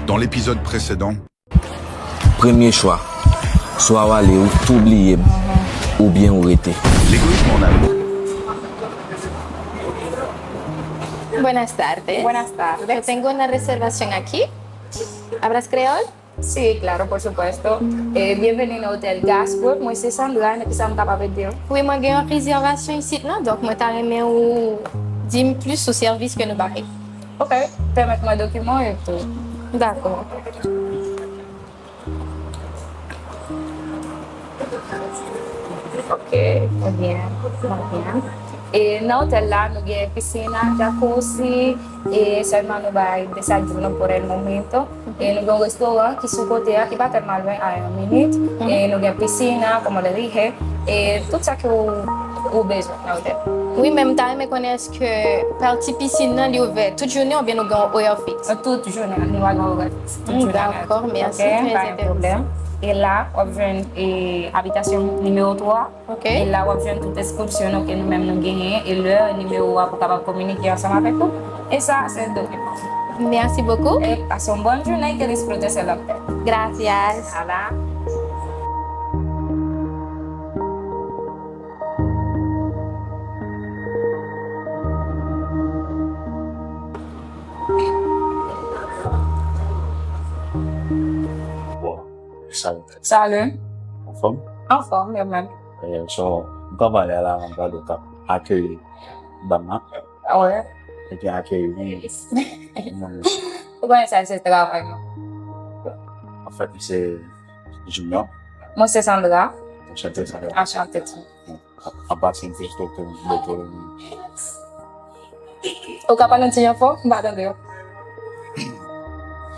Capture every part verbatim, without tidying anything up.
Dans l'épisode précédent, Premye chwa, swa w ale, ou tou bliye m, oubyen ou rete. L'égoïsme en amour. Buenas tardes. Buenas tardes. Yo tengo una reservación aquí. ¿Hablas creol? Sí, claro, por supuesto. Eh, bienvenido al Hotel Gaswood. Mwen se Sandra, nan ki sa m kapab ede w? Wi, mwen gen yon rezèvasyon isit non, donk mwen ta renmen ou di m plis sou sèvis ke nou bay. Ok, pèmèt mwen dokiman yo pou. Dakò. Ok, ebyen, ebyen. E nan otèl la, nou gen piscina, jacuzzi, e sèlman nou bay desayuno por el momento. E nou gen yon restoran ki sou kote a, ki pa tèlman lwen, a yon minit. E nou gen piscina, como le dije, e tout sa ke ou, ou bezwen nan otèl. Wi, men m ta renmen konnen èske pati pisin nan li ouvè tout jounen oubyen nou gen yon orè fiks? Tout jounen, nou pa gen orè fiks. Tout jounen. Dakò, mèsi, Ok, trè pa gen pwoblèm. E la, w ap jwenn e, abitasyon nimewo twa. Ok. E la, w ap jwenn tout ekskripsyon nou ke nou menm nou genyen. E lè, nimewo a pou kapab kominike ansanm avèk ou. E sa, se dokiman. Merci beaucoup. E pase yon bòn jounen, que disfrutes el hotel. Gracias. Ala. Bon, salut. Salut. Anfòm? Anfòm, yo menm. Eh, so, m ka pale a la, m ka do kap akeyi dam nan. Wè. Epi akeyi moun. Moun. Ou konnen sa, se travay nou. Anfèt, m se Junior. Mwen se Sandra. Anchante, Sandra. Anchante tou. An pasan, m fè stok pou m. Ou ka pale yon ti jan fò? M pa tande w.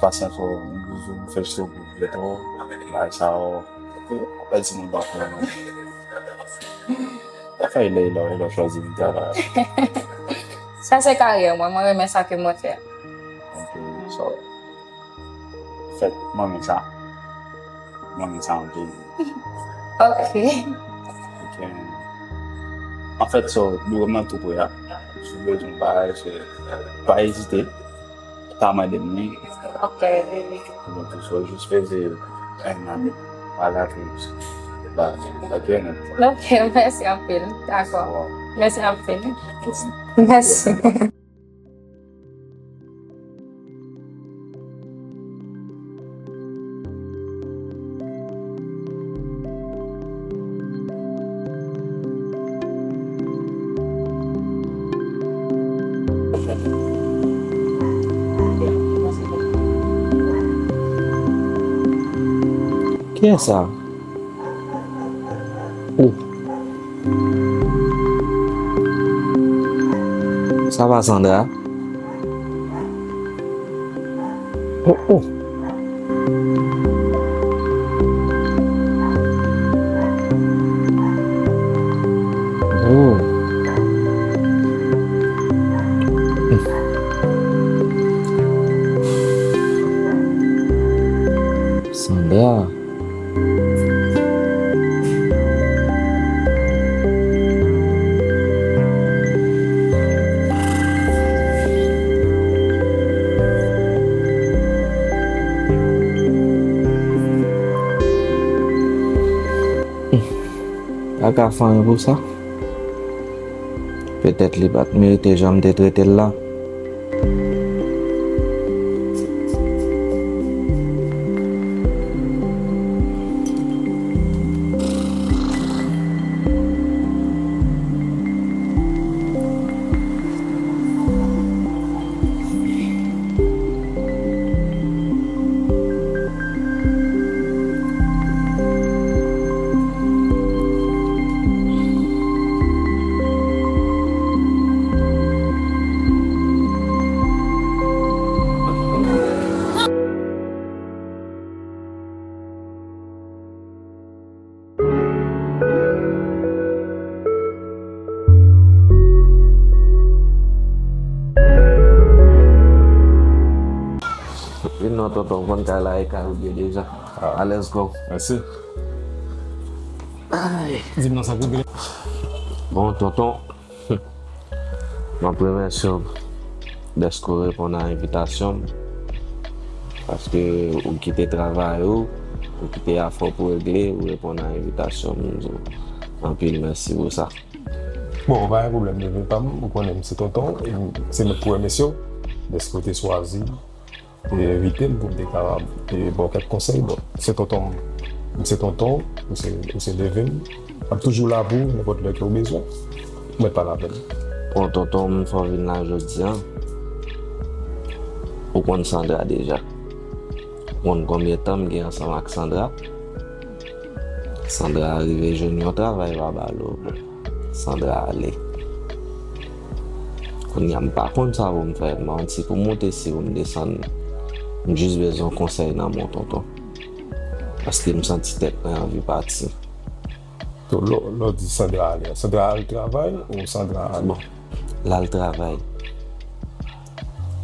Pasan fò, m toujou m fè stok pou m. Bagay sa yo, apèl si moun pa konnen. Sa fè lè, lè, lè chwazi m travay. Sa se karyè mwen, mwen renmen sa ke mwen fè. Anpil, so, fèt, mwen renmen sa. Mwen renmen sa anpil. Ok. Ok. Anfèt, so, biwo m nan tou pre a. Si w bezwen bagay, se, pa ezite. Pa mande m li. Ok. Donk, so, jis peze en nan. Ala tout. Ba, ba, bien. Ok, mèsi anpil. Dakò. Mèsi anpil. Mèsi. Kiyès sa? Oh. Sa pa Sandra? Oh, oh. Oh. Sandra. Pa ka fè anyen pou sa. Petèt li pa t merite jan m te trete l la. Vin non, tonton, m konn kay la e kay ou ye deja. Ah. Alèz kò. Mèsi. Ay. Di m non sa pou glen. Bon, tonton, m ap remèsye w dèske w reponn a envitasyon m. Paske ou kite travay ou, ou kite afè w pou regle, ou reponn a envitasyon m, m di w anpil mèsi pou sa. Bon, pa gen pwoblèm, nevye pa m, ou konnen m se tonton w, e m se mèt pou remèsye w dèske w te chwazi e envite m pou m te kapab e ba w kèk konsèy. Bon, se tonton m, m se tonton w, ou se, ou se nevye m. M ap toujou la pou ou, nenpòt lè ke w bezwen. Ou mèt pale avè m. Bon, tonton m, fò w vin la jodi a. Ou konn Sandra deja. Ou konn konbyen tan m gen ansanm ak Sandra? Sandra rive jwenn yon travay Babalo. Bon, Sandra ale. Kounye a, m pa konn sa pou m fè. M pa konn si pou m monte, si pou m desann. M jis bezwen konsèy nan men w, tonton. Paske m santi tèt mwen anvi pati. So, lè, lè w di Sandra ale, Sandra al travay ou Sandra ale? Bon, l al travay.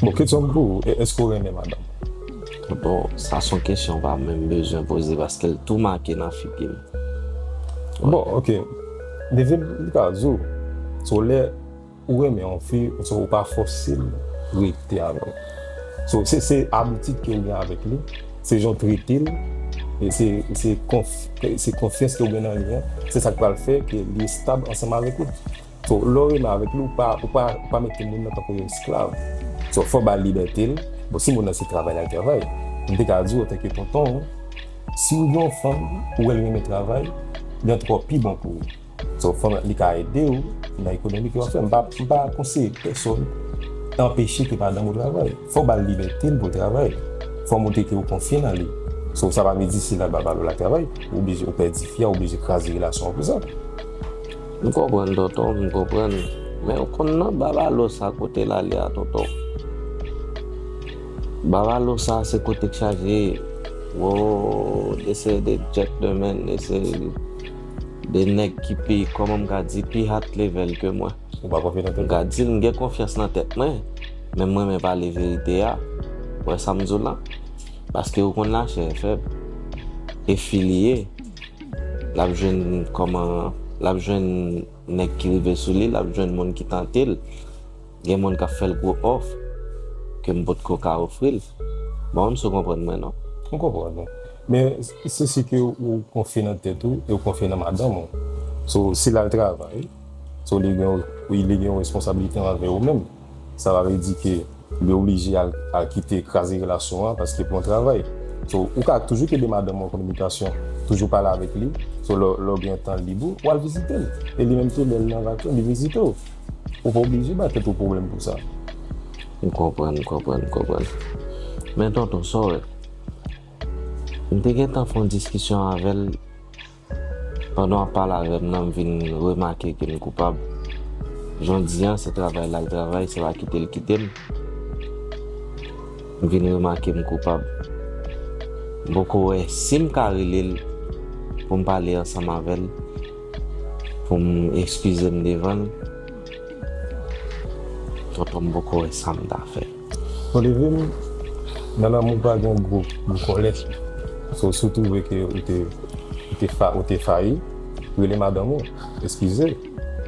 Bon, kesyon m pou ou, e, èske w renmen madanm ou? Bon, sa se yon kesyon m pa menm bezwen poze paske l tou make nan figi m. Bon, ok. Nevye m, li ka di w, so lè ou renmen yon fi, so ou pa fòse l rete avè w. So, se, se abitid ke w gen avèk li, se jan w trete l, e se, se konf-, se konfyans ke w gen nan li an, se sa k pral fè ke li estab ansanm avèk ou. So, lè w renmen avèk li, ou pa, ou pa, ou pa mete moun nan tankou yon esklav. So, fò w ba l libète l. Bon, si moun nan se travay l al travay, m te ka di w antanke tonton w, si w gen yon fanm, ou wè l renmen travay, li antwò pi bon pou ou. So, fanm nan, li ka ede w nan ekonomi ke w ap fè. M pa, m pa konseye pèsòn anpeche ke madanm ou travay. Fò w ba l libète l pou l travay. Fò w montre ke w konfye nan li. So, sa pa vle di si l al Babalo l al travay, ou oblije, ou pèdi fi a, ou oblije kraze relasyon an pou sa. M konprann, tonton, m konprann. Men ou konn nan Babalo sa kote l ale a, tonton. Babalo sa se kote k chaje, wo, de se de gentleman, de se de nèg ki pi, kòman m ka di, pi hot level ke mwen. Ou pa konfye nan tèt ou? M ka di l, m gen konfyans nan tèt mwen, men m renmen pale verite a. Ou wè sa m di w la? Paske ou konn lachè fèb. E fi li ye, l ap jwenn kòman, l ap jwenn nèg ki rive sou li, l ap jwenn moun ki tante l. Gen moun k ap fè l gwo òf ke m potko ka ofri l. Bon, m si w konprann mwen, non? M konprann ou. Men, se si ke ou konfye nan tèt ou e ou konfye nan madanm ou. So, si l al travay, so, li gen, li gen yon responsablite anvè ou menm. Sa pa vle di ke li oblije al, al kite, kraze relasyon an paske pou yon travay. So, ou ka toujou kenbe madanm ou an kominikasyon, toujou pale avèk li. So, lè, lè w gen tan lib ou, w al vizite l. E li menm tou, lè l nan vakans, li vizite w. Ou pa oblije ba tèt ou pwoblèm pou sa. M konprann, m konprann, m konprann. Men tonton, sa w wè? M te gentan fè yon diskisyon avè l. Pandan w ap pale avè m nan, m vin remake ke m koupab. Jan w di a, se travay l al travay, se pa kite l kite m. M vin remake m koupab. M poko wè si m ka rele l pou m pale ansanm avè l, pou m eskize m devan l. Tonton, m poko wè sa m ta fè. Bon, nevye m, nan lanmou pa gen gwo, gwo kòlèt. So, si w twouve ke ou te, ou te fa-, ou te fayi, rele madanm ou, eskize,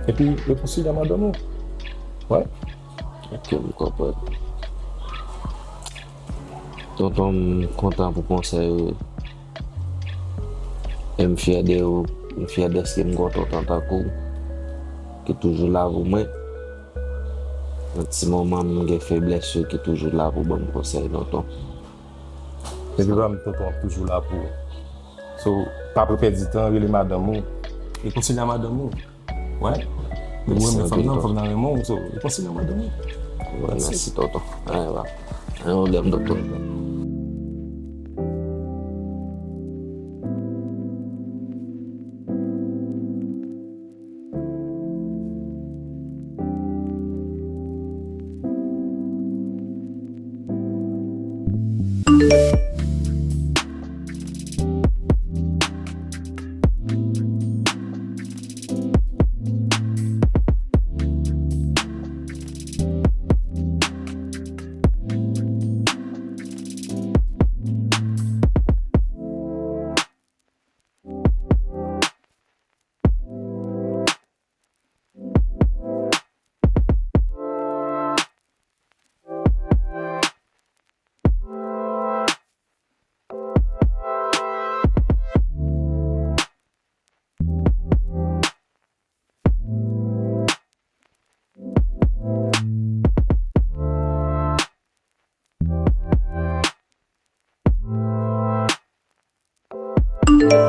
epi rekonsilye a madanm ou. Wè. Ok, m konprann. Tonton, m kontan pou konsèy ou. E m fyè de ou. M fyè dèske m gen yon tonton tankou w ki toujou la pou mwen. Nan ti moman m gen feblès yo ki toujou la pou ban m konsèy, tonton. Depi pa m tonton ap toujou la pou ou. So, pa pèdi tan, rele madanm ou. Rekonsilye a madanm ou. Wè. Depi ou renmen fanm nan, fanm nan renmen w. So, rekonsilye a madanm ou. Wè, mèsi, tonton. Alright, pa gen pwoblèm, tonton. Kòman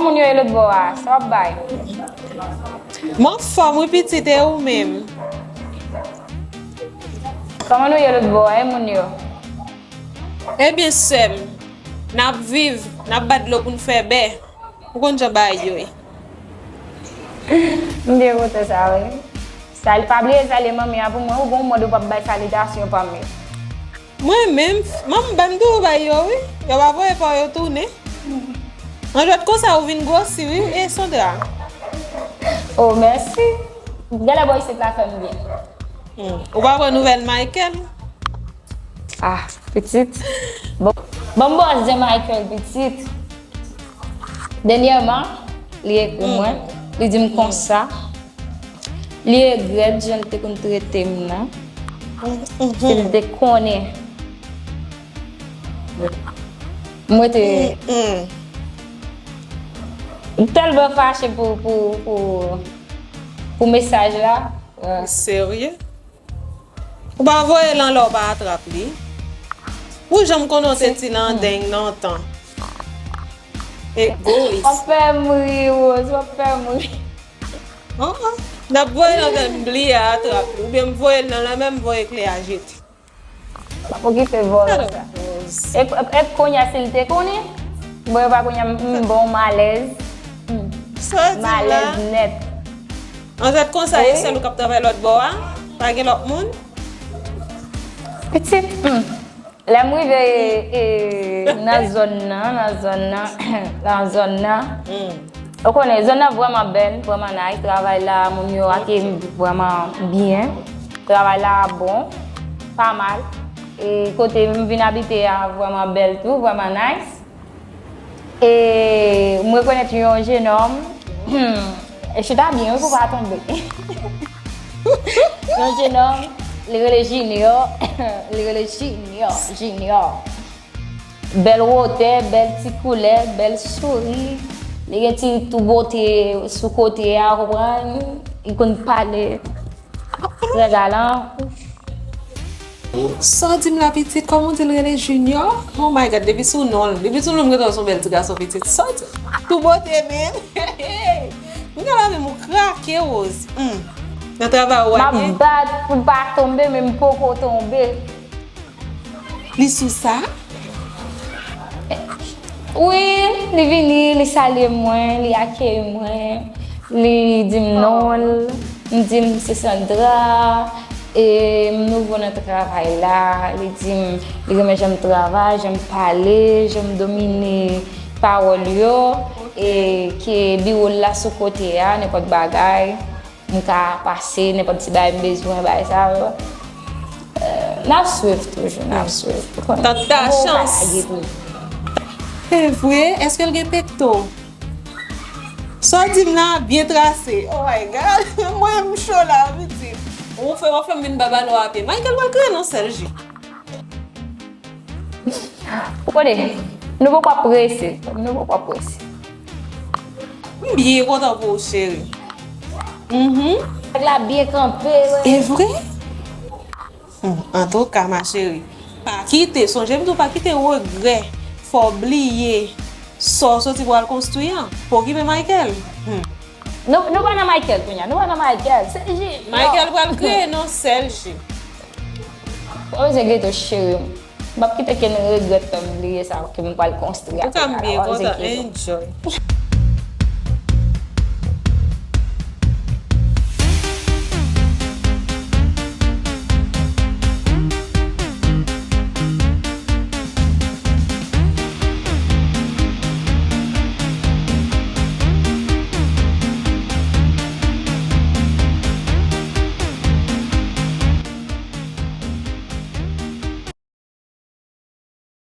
moun yo ye lòt bò a? Sa w ap bay? M anfòm wi pitit, e ou menm? Kòman nou ye lòt bò a, e moun yo? Ebyen, sè m, n ap viv, n ap bat dlo pou n fè bè. Ou konn jan bagay yo ye. M byen kontan sa, wi. Sal-, pa bliye salye manmi a pou mwen, ou gon mòd ou p ap bay salitasyon pa m yo. Mwen menm, manmi ban m tou bay yo, wi. Yo pa voye pa yo tounen. An jwèt konsa, ou vin gwosi, wi, e Sandra. Oh, mèsi. Genlè bò isit la fè m byen. Hmm. Ou pa pran nouvèl Michael? Ah, pitit. Bon, bon, m bòz de Michael, pitit. Dènyèman, li ekri mwen, li di m konsa, li regrèt jan l te konn trete m nan. Si l te konnen. Mwen te, m tèlman fache pou, pou, pou, pou mesaj la. Serye? Ou pa voye l anlè w pa atrap li. Ou janm konnen w te ti nan deng lontan. Egoyis. W ap fè m ri, Rose, w ap fè m ri. An, an. N ap voye l anlè m bliye atrap li. Oubyen m voye l nan lanmè, m voye kle a jete. M ap okipe vòlò sa. E, e, e kounye a si l te konnen? Bon, e pa kounye a, m, m bon malèz. M malèz nèt. An fèt, konsa, e sèl ou k ap travay lòt bò a? Pa gen lòt moun? Pitit, hmm. Lè m rive, e, nan zòn nan, nan zòn nan, nan zòn nan, ou konnen, zòn nan vrèman bèl, vrèman nice. Travay la, moun yo akeyi m vrèman byen. Travay la bon, pa mal. E kote m vin abite a vrèman bèl tou, vrèman nice. E m rekonèt yon jenòm, e chita byen wi pou w pa tonbe. Yon jenòm, li rele Junior, li rele Junior, Junior. Bèl wotè, bèl ti koulè, bèl souri. Li gen ti tou bote sou kote a, ou konprann? Li konn pale. Trè galan. Sa w di m la pitit, kòman w di l rele Junior? Oh my God, depi sou non l, depi sou non m gentan wè se yon bèl ti gason pitit. Sa w di? Tou bote menm. M gentan menm ou krake, Rose. Hmm. Nan travay ou a ye? M ap bat pou l pa tonbe, men m poko tonbe. Li sou sa? Wi, li vini, li salye mwen, li akeyi mwen, li di m non l, m di l se Sandra, e m nouvo nan travay la, li di m li renmen jan m travay, jan m pale, jan m domine pawòl yo, e ke biwo l la sou kote a, nenpòt bagay. M ka pase, nenpòt ti bagay m bezwen, bagay sa yo. Euh, n ap swiv toujou, n ap swiv. Ou konnen. Tanta chans. Ou konnen sa lage toujou. Se vre? Èske l gen pekto? Sa w di m la byen trase. Oh my God. Mwen, m cho la, pitit. Ou fè, w ap fè m vin ba balo a pye. Michael pral kreye non sèl ji. Ou konnen, nou poko ap prese. Nou poko ap prese. M byen kontan pou ou, cheri. Mhm. Nèg la byen kanpe, wi. E vre? Hmm, antouka, ma chérie, pa kite, sonje m di w pa kite regrè fè w bliye sa w soti pral konstwi an. Pa okipe Michael. Hmm. Nou, nou pa nan Michael kounye a. Nou pa nan Michael. Sèl ji. Michael pral kreye non sèl ji. Ou pa bezwen geto, cheri m. M p ap kite kenn regrèt fè m bliye sa ke m pral konstwi a kounye a la. Antouka, m byen kontan, enjoy.